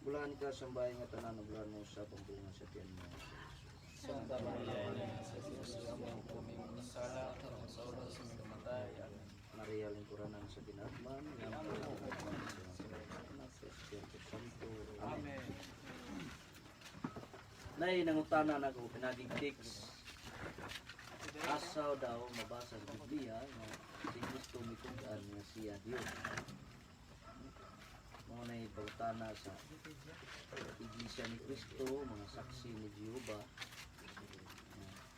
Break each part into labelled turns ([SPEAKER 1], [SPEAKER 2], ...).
[SPEAKER 1] Bulahan ka sa babae nga tanan, ug bulahan mo sa pambunga sa tiyan mo, si Jesus.
[SPEAKER 2] Santa Maria, Ina sa Diyos, aming makasala, karon sa oras sa aming kamatay. Amen.
[SPEAKER 1] Maria, lingkuranan sa kinaatman, nga sa Espiritu Santo. Amen.
[SPEAKER 2] Amen.
[SPEAKER 1] Nay, nangutana na ko, pinaging text. Asa daw mabasa sa Biblia nga si Kristo mitug-an nga siya Dios? Mao nay pangutana sa Iglesia ni Kristo, mga Saksi ni Jehova.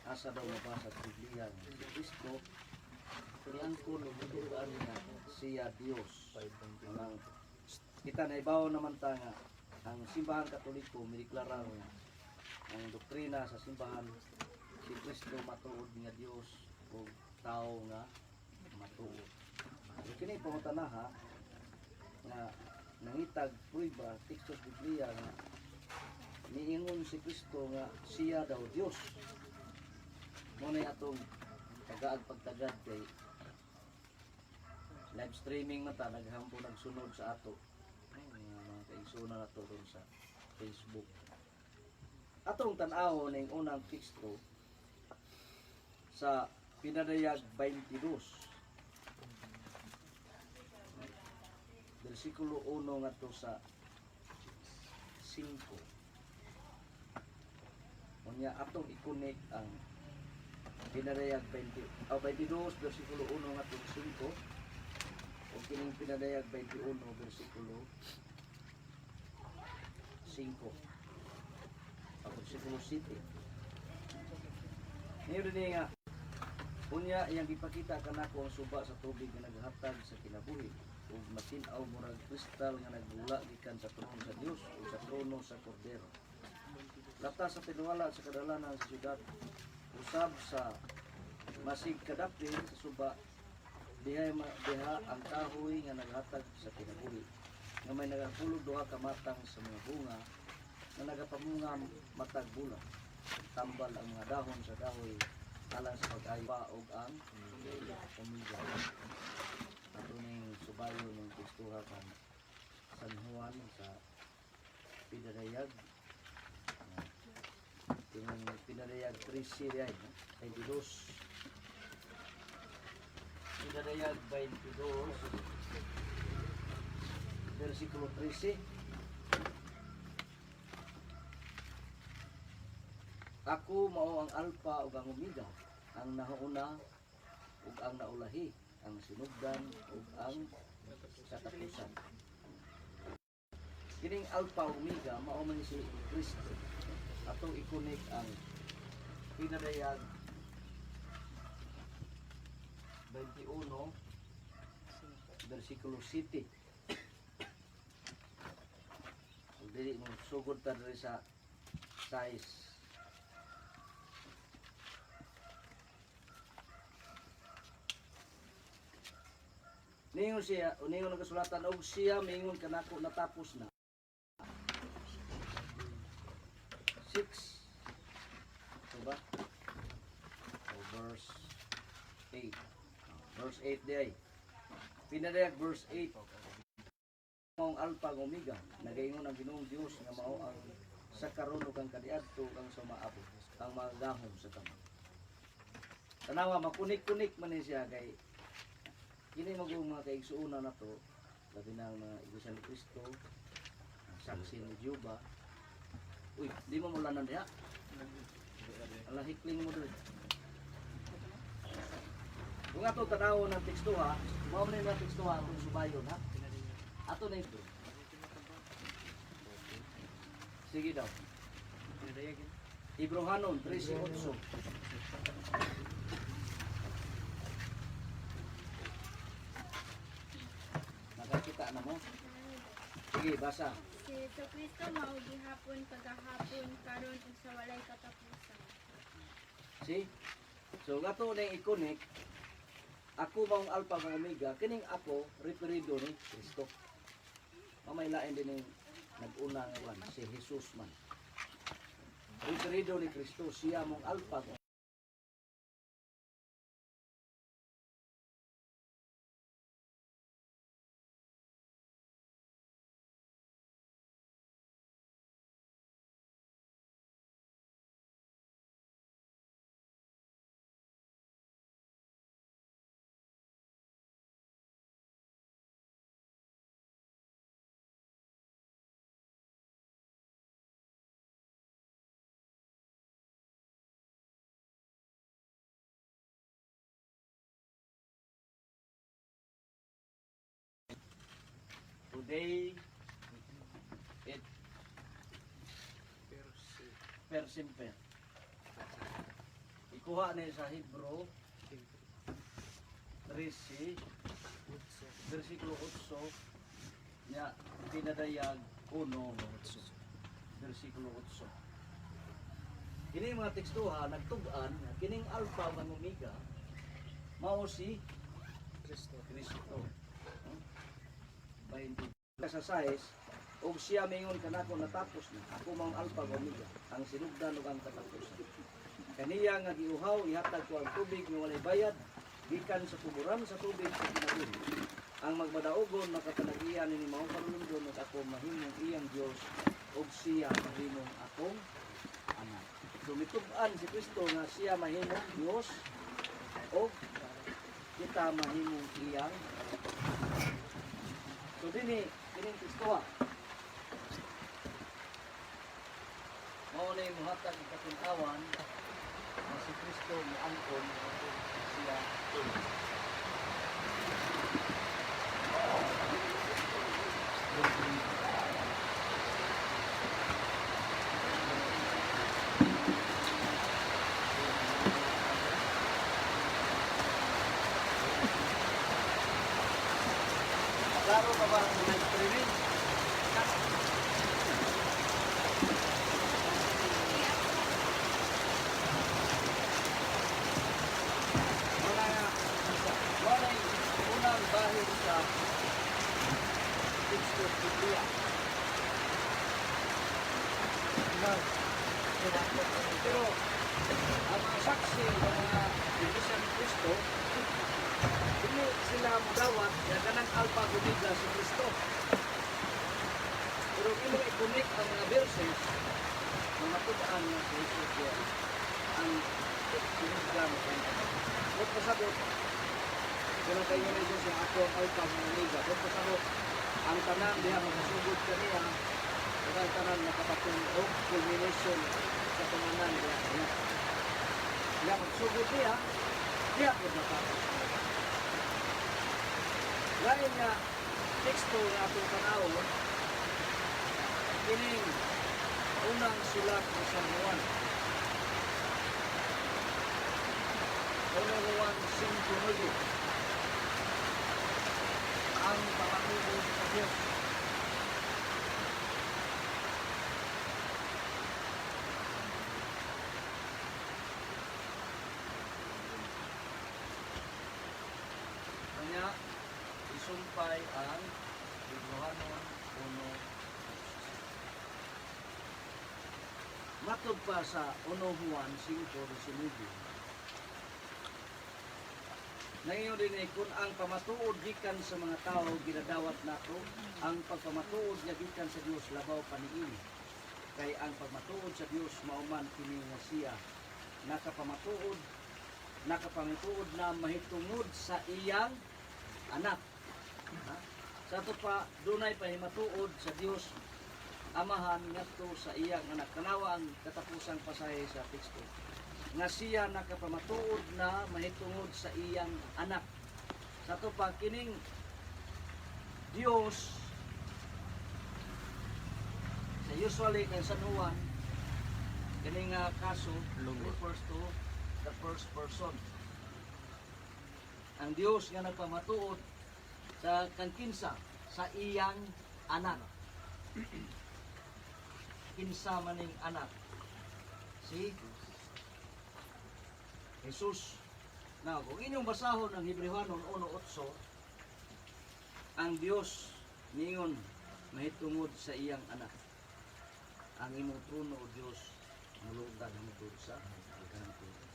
[SPEAKER 1] Asa daw mabasa sa Biblia nga si Kristo niangkon og mitug-an nga siya Dios? Ang kita naibaw naman ta nga ang Simbahan Katoliko mideklara nga ang doktrina sa simbahan, si Kristo matuod nga Dios ug tao nga matuod. So kini pangutana ha nga nangitag prueba, teksto sa Biblia nga niingon si Kristo nga siya daw Dios. Mao na atong tagaag pagtagad kay live streaming mata naghampo nagsunod sa ato. Ay, mga kaigsunan nato ron sa Facebook. Atong tan-awon ning unang teksto sa Pinadayag 22 versikulo 1 ngadto sa 5. Unya atong i-connect ang Pinadayag 20, oh, 22 versikulo 1 ngadto sa 5 ug kining Pinadayag 21 versikulo 5, versikulo 7. Ngayon din nga, unya iyang gipakita kanako ang suba sa tubig nga naghatag sa kinabuhi ug matin-aw murag kristal nga nagbula gikan sa trono sa Dios ug sa trono sa Kordero. Lata sa tinwala sa kadalanan sa syudad, usab sa masig kadapil sa suba, diha ang kahoy nga naghatag sa kinabuhi nga may nagapulog duha ka matang sa mga bunga nga nagapamunga matag bulan. Tambal ang mga dahon sa kahoy alang sa pag-ayo pa og ang Omega. Ato ning subayo ng tekstuha kan San Juan sa Pinadayag. Yung Pinadayag 3 ay, no? 22. Pinadayag 22 versikulo 13. Ako mao ang Alpha ug ang Omega, ang nahuuna ug ang naulahi, ang sinugdan ug ang katapusan. Kining Alpha ug Omega mao man si Kristo. Atong i-connect ang Pinadayag 21 versikulo 7. Ug dili mo sugod ta diri sa 6. Ningon siya, o ningon ang kasulatan, og siya mingon kanako, "Natapos na." 6. Ito ba? O verse 8. Verse 8 di ay. Pinadayag verse 8. Mao ang Alpha ug Omega, nagaingon ang Ginoong Dios nga mao ang sa karon ug ang kaniadto ug ang sa maabot, ang magahom sa tanan. Tanawa, makunik-kunik man ni siya kay kini magong mga kaigsuonan na to, labi na ang mga Iglesia ni Cristo, ang Saksi ni Jehova. Uy, di mo mulanan diha. Ala, hikling mo doon. Kung ato tanaw ng teksto ha, mao man ang teksto ha, atong subayon ha. Ato na ito. Sige daw. Hebreohanon 13:8. Nakakita na mo? Sige, basa.
[SPEAKER 3] Si Jesu Kristo mao gihapon, kagahapon, karon ug sa walay katapusan.
[SPEAKER 1] See? So nga to ning i-connect, ako maong Alpha ug Omega, kining ako referido ni Kristo. Mamay lain din ning nag-una nga one, si Jesus man. Referido ni Kristo, siya mong Alpha ug Today, et per semper. Ikuha ni sa Hebrew 13, versikulo 8 nya pinadayag 1 versikulo 8. Kini mga tekstuha nagtug-an nga kining Alpha ug ang Omega mao si
[SPEAKER 2] Kristo.
[SPEAKER 1] Kristo. No? 20 sa size og siya mingon kanako, "Natapos na. Ako mao ang Alpha ug Omega, ang sinugdan ug ang katapusan. Kaniya nga giuhaw, ihatag ko ang tubig nga walay bayad gikan sa tuburan sa tubig sa kinabuhi. Ang magmadaogon makapanagian ni maong padulongdon, ug ako mahimong iyang Dios ug siya mahimong akong anak." So mitug-an si Kristo nga siya mahimong Dios o kita mahimong iyang. So dini kining Kristo ha. Mao na muhatag og katun-awan nga si Kristo moangkon siya. Klaro pa ba ang live streaming? Wala nga, wala unang bahin sa teksto Biblia. Pero ang mga saksi ng mga Iglesia ni Cristo, dili sila mudawat nga kanang Alpha ug Omega si Kristo. Pero imong i-connect ang mga verses, mga tug-an nga si Jesus diya ang sinugdan sa katapusan. Huwag pasabot, pero kay nga Jesus nga ako ang Alpha ug Omega. Huwag pasabot, ang tanan diha makasugod kaniya, ug ang tanan nakapatong og culmination sa tanan diha kaniya. Diha magsugod niya, diha po natapos. Lain nga teksto nga atong tanawon, kining unang sulat ni San Juan. 1 Juan 5:9. Ang pamatuod sa Diyos. Kanya, isumpay ang Hebreohanon 1. Matod pa sa 1 Juan 5:19. Ngayon din eh, kung ang pamatuod gikan sa mga tao ginadawat nato, ang pagpamatuod nga gikan sa Dios labaw pa niini. Kay ang pagmatuod sa Dios mao man kini nga siya nakapamatuod na mahitungod sa iyang anak. Ha? Sa ato pa, dunay pahimatuod sa Dios Amahan ngadto sa iyang anak. Tanawa ang katapusang pasahe sa teksto. Nga siya nakapamatuod na mahitungod sa iyang anak. Sa ato pa, kining Dios sa usually kay San Juan, kining nga kaso refers to the first person. Ang Dios nga nagpamatuod sa kang kinsa? Sa iyang anak. Kinsa maning anak? Si Jesus. Now, kung inyong basahon ang Hebreohanon 1:8, ang Dios ningon mahitungod sa iyang anak. Ang imong trono, o Dios, mulugdan hangtod sa kahangturan.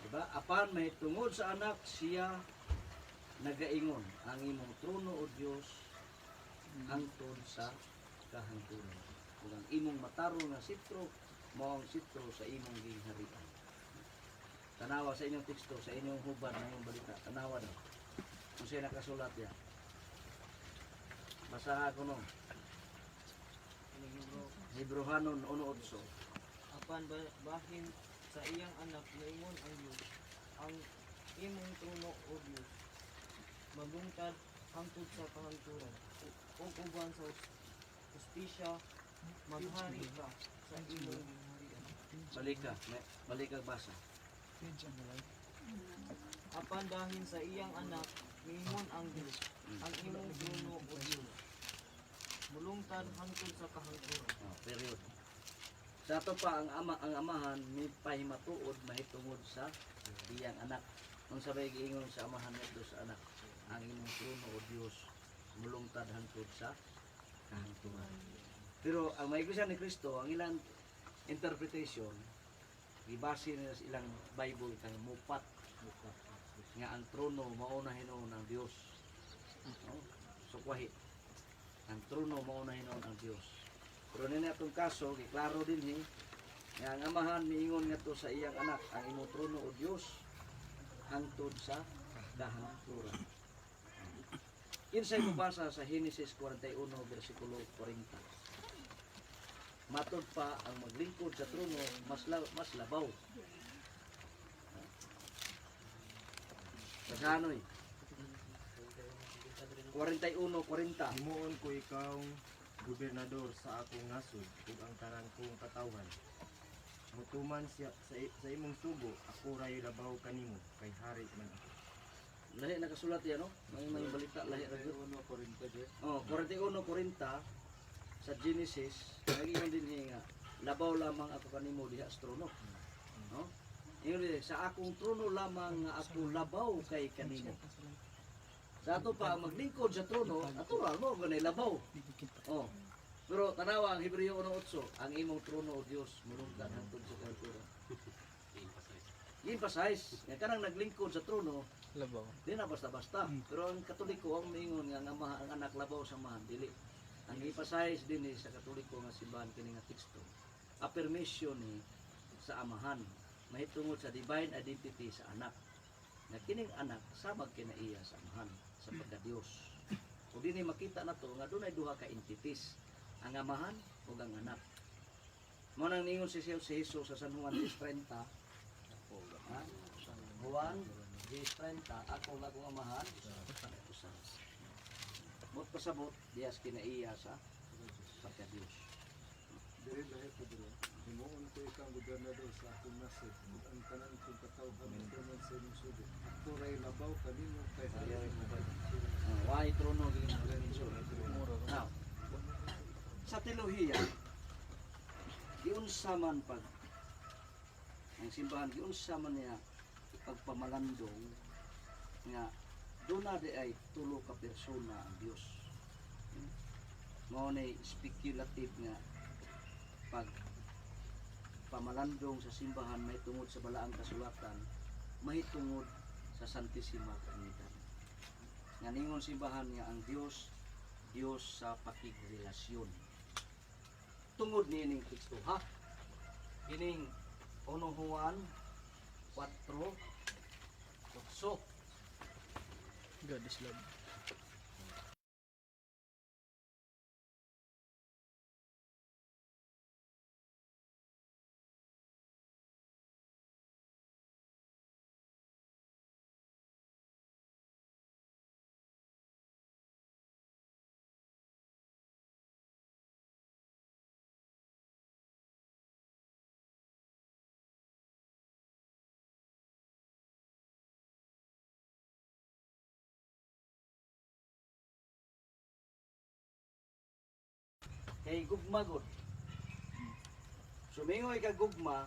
[SPEAKER 1] Diba? Apan mahitungod sa anak siya nagaingon, ang imong trono, o Dios, hangtod sa kahangturan. Ug ang imong matarong nga sitro mao ang sitro sa imong gingharian. Tanawa sa inyong teksto, sa inyong hubad ng inyong balita. Tanawa daw. Kung siya nakasulat ya. Basaha ko no. Hebreohanon 1:8.
[SPEAKER 2] Apan bahin sa iyang anak niingon ang Dios, ang imong trono, o Dios, magungtad
[SPEAKER 4] hangtod sa kahangturan. Ug uban sa hustisya maghari ka sa imong gingharian.
[SPEAKER 1] Balik ka, balik ka basa.
[SPEAKER 4] Apan dahin sa iyang anak, miingon ang Dios, ang imong trono, o Dios, mulungtad hangtod sa kahangturan.
[SPEAKER 1] Oh, period. Sa ato pa ang ama, ang amahan may pahimatuod mahitungod sa iyang anak. Unsa bay giingon sa amahan ngadto sa anak? Ang imong trono, o Dios, mulungtad hangtod sa kahangturan. Pero ang mga Iglesia ni Cristo, ang ilang interpretation, gibase nila sa ilang Bible kang mupat nga ang trono mao na hinuon ang Dios. No? Sukwahi. Ang trono mao na hinuon ang Dios. Pero nini atong kaso, giklaro din hi, nga ang amahan miingon ngadto sa iyang anak, ang imong trono, o Dios, hangtod sa kahangturan. Kinsay mobasa sa Henesis 41 bersikulo 40? Matod pa ang maglingkod sa trono mas labaw. Basahanoy. 41:40.
[SPEAKER 5] Himuon ko ikaw gobernador sa akong nasod ug ang tanan kong katawhan. Mutuman siya sa imong sugo, ako ray labaw kanimo kay hari man ako.
[SPEAKER 1] Lahi nakasulat yan, no? May balita, lahi ra gyud. Oh, 41:40 sa Genesis, nagingon din niya nga, labaw lamang ako kanimo diha sa trono. No? Ingon din, sa akong trono lamang nga ako labaw kay kanimo. Sa ato pa ang maglingkod sa trono, natural mo ganay labaw. Oh. Pero tanawa ang Hebreo 1:8, ang imong trono, o Dios, mulungtad hangtod sa kahangturan. Emphasize nga kanang naglingkod sa trono,
[SPEAKER 2] Labaw.
[SPEAKER 1] di na basta-basta. Pero ang Katoliko ang miingon nga ang ama, ang anak labaw sa amahan, dili. Ang emphasize din eh, sa Katoliko nga simbahan kini nga teksto. Affirmation ni sa amahan mahitungod sa divine identity sa anak. Na kining anak samag kinaiya sa amahan sa pagka-Dios. Ug dinhi makita nato nga dunay duha ka entities, ang amahan ug ang anak. Mao nang ningon si Jesus sa San Juan 10:30. Ha? Juan 10:30, ako nga akong amahan usa. Mot pasabot diyas kinaiya sa pagka-Dios.
[SPEAKER 6] Diri lahi pa diri. Himuon ko ikaw ang gobernador sa akong nasod ug ang tanan kong katawhan motuman sa imong sugo. Ako ray labaw kanimo kay hari man ako.
[SPEAKER 1] Why trono gimension. Now, sa teolohiya, giunsa man pag ang simbahan, giunsa man niya pagpamalandong nga doon na di ay tulo ka persona ang Dios. Mao nay speculative nga pag pamalandong sa simbahan mahitungod sa balaang kasulatan, mahitungod sa Santissima Trinidad. Nga ningon simbahan nga ang Dios, Dios sa pakigrelasyon. Tungod niining teksto, ha? Kining 1 Juan 4:8.
[SPEAKER 2] God is love.
[SPEAKER 1] Kay gugma gud. Sumingoy ka gugma,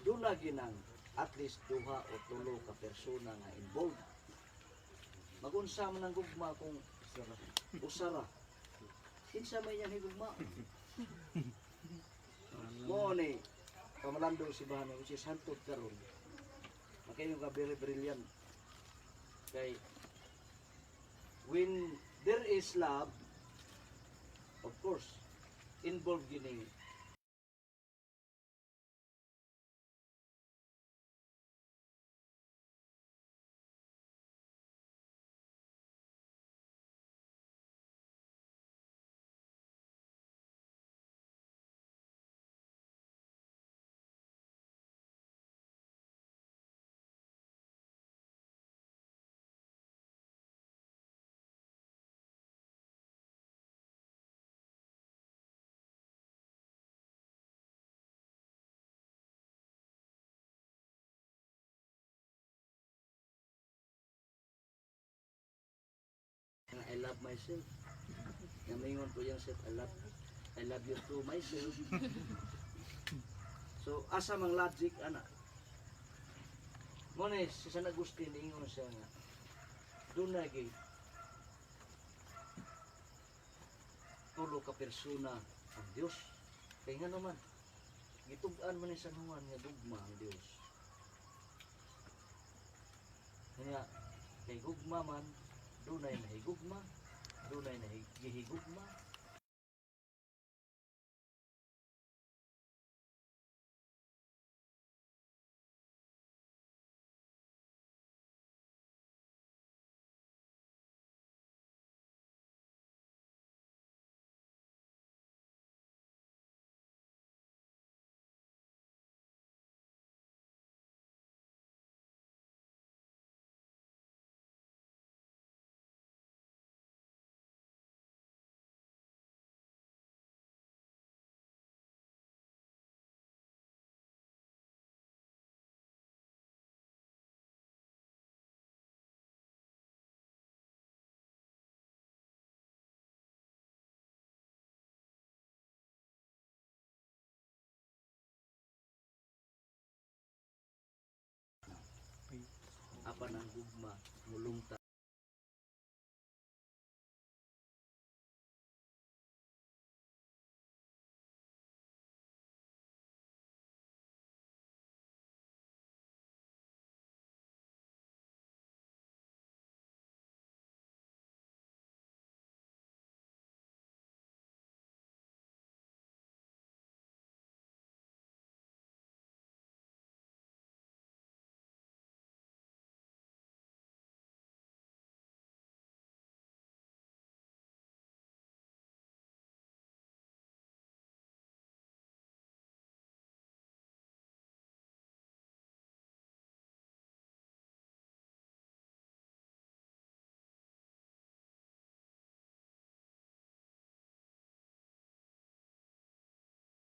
[SPEAKER 1] doon na ginang at least duha o tulo ka persona nga involved. Magunsa man ang gugma kung usara. Kinsa may iyang higugma? Mo ni pamalando si Bahano, which is hantod karon. Makayo ka very brilliant. Kay when there is love, of course, involved gining love myself." Nga mingon ko iyang self, I love you too, myself." So asa mang logic ana? Mo ni si San Agustin, ingon siya nga dunay gyud tulo ka persona ang Dios. Kay nga naman gitug-an man ni San Juan nga gugma ang Dios. Nga kay gugma man, dunay nahigugma, dunay nahigugma. Apan ang gugma mulungta.